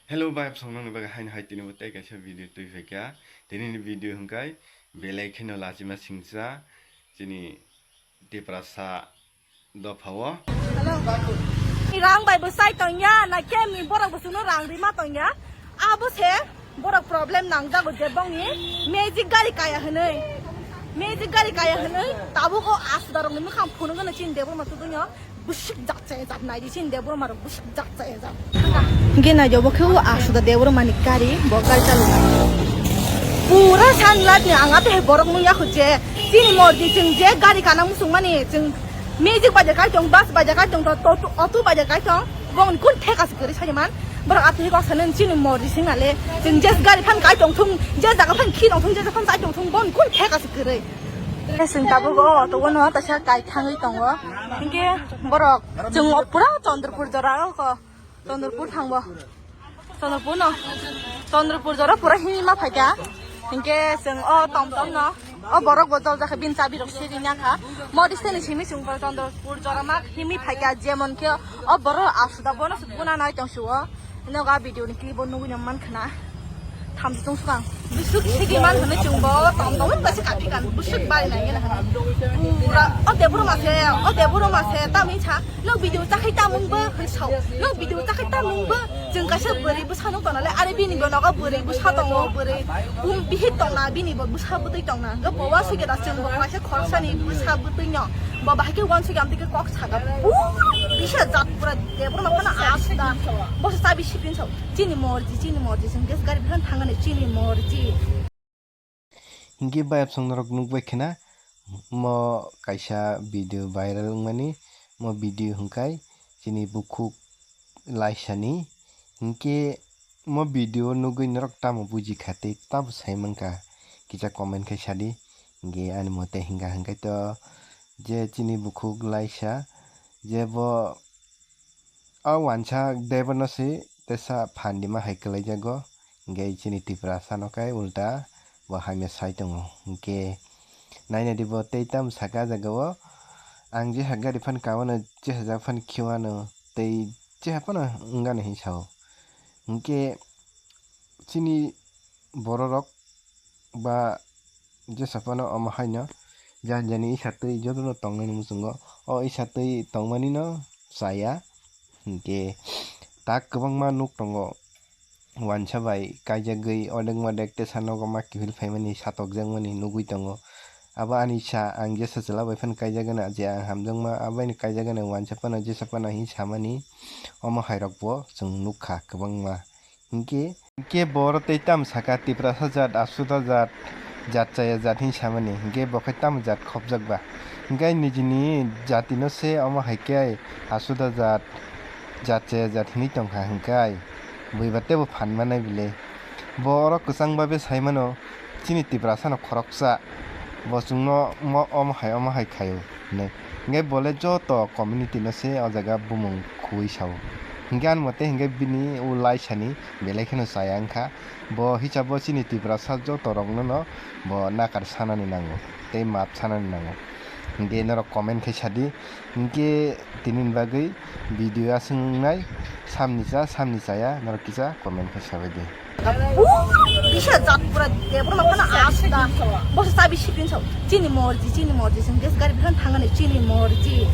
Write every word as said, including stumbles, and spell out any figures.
Hello, bai, song nang bagwi haino hai tini bo tei kaisa video twi phaikha. Tini ni video hwnkhe belai kheno lachima singcha chini Tiprasa dophao. Rang bai bo sai tongya, na kemi borok bo chwngno rang rima tongya. Abo se borok problem nangjago je bongni magic gari kaya hwnwi. Magic gari kaya hwnwi tabuk o asuda rokni mwkhang phunugano chini Debbarma tudunyo. Busuk jak chaya jak nai di chini Debbarma rok busuk jak chaya jak. Hingke nai jabo khe o asuda Debbarma ni gari bo gari chalok. Pura sunlight ni ang ate borok nung yakho je chini morji chwng je gari kana musung mani chwng magic bai de kai tong, bus bai de kai tong, to, to, auto bai de kai tong. Bong kun theka se kwrwi sani man. Borok ate kok sanen chini morji sing ale chwng je gari phan kai tong thung, je jaga phan khi tong thung, je jaga phan chai tong thung, bong kun theka se kwrwi. Chwng tabuk o auto o no taisa kai thangwi tongo. Hingke borok chwng o pura Chandrapur jora o ko. Chandrapur thangbo. Chandrapur no. Chandrapur jora pura himwi ma phaikha. Hingke chwng o tom tom no. O borok bo jol jakha bini chabi rok siri nyakha. Modi sini simi chwng bo Chandrapur jora ma himwi phaikha jemon khe o borok asuda bono se buna nai tong suo. Nogo a video ni clip o nugui no man khna. Thamsung sukang. Busuk sigi man hwnwi chwng bo tom tom bai se kati kan busuk bai nai gana hwnwi. Pura o Debbarma se, o Debbarma se tamni sa. Nok video chakhai tamung bo hwnwi sao. Nok video chakhai tamung bo chwng kaisa bwrwi bwsa nuk tongna le. Are bini bo nogo bwrwi bwsa tongo, bwrwi bum bihik tongna, bini bo bwsa bwtwi tongna. Ga bo wa sigi da chwng bo kaisa khorsa ni bwsa bwtwi no. Bo bahai khe wan sigi amtwi khe kok saga. Pura bisa jat pura Debbarma phano asuda. Bo se chabi sipin sao. Chini morji, chini morji, chwng gas gari phan thangani chini morji. Hinkhe bayapsong norok nukbai khna, mo kaisa video viral wngmani, mo video hwnkhe chini bukhuk laisani. Hinkhe mo video nugwi norok tamo bujikha tei tamo saimankha, kisa comment khai sadi. Hinkhe ani mote hinkha hinkhe to je chini bukhuk laisa, je bo o wansa debano se tesa phan dima hai kwlaijago, hinkhe chini Tiprasa no khe ulta bo hamya sai tongo. Hinkhe naina di bo tei tamo saka jaga o, ang jeha gari phan kawano, jeha jak phan khiwano, tei jeha phano wngano hinwi sao. Hinkhe chini bororok ba jesa phano omo haino jani jani isa twi jotono tongnani muchungo. O isa twi tongmani no chaya, hinkhe tak kwbangma nuk tongo. Wansa bai kaijagwi odek modek tesa nogo ma kiphil phaimani, satokjakmani nugwi tongo. Abo ani sa, ang jesa chwla bai phano kaijagana, je ang hamjakma abo ani kaijagana, wansa phano jesa phano hinwi samani, omo hairokbo chwng nukha kwbangma. Hinkhe, hinkhe bo oro tei tamo saka, Tiprasa jat, Asuda jat, jat chaya jat hinwi samani, hinkhe bo khe tamo jat khopjak ba? Hinkhe nijini jatino se omo hai khe Asuda jat, jat chaya jat hinwi tongkha hinkhe, buiba teibo phan manai bile. Bo oro kwchang babe sai mano, chini Tiprasano khoroksa, bo chwngno mo-, omo hai omo hai khaio hinwi. Hinkhe bole joto community no se o jaga bumung khugui sao. Hinkhe ani mote hinkhe bini o laisani belai kheno chaya wngkha. Bo hisabo chini Tiprasa joto rokno no bo nakar sanani nango tei map sanani nango. Hinkhe norok comment khai sadi. Hinkhe tini ni bagwi video aswk wngnai, samni cha samni chaya norok kisa comment khai sabaidi. Pura bisa jat pura Debbarma phano asuda. Bo se chabi sipin sao. Chini morji, chini morji, chwng gas gari phan thangani chini morji.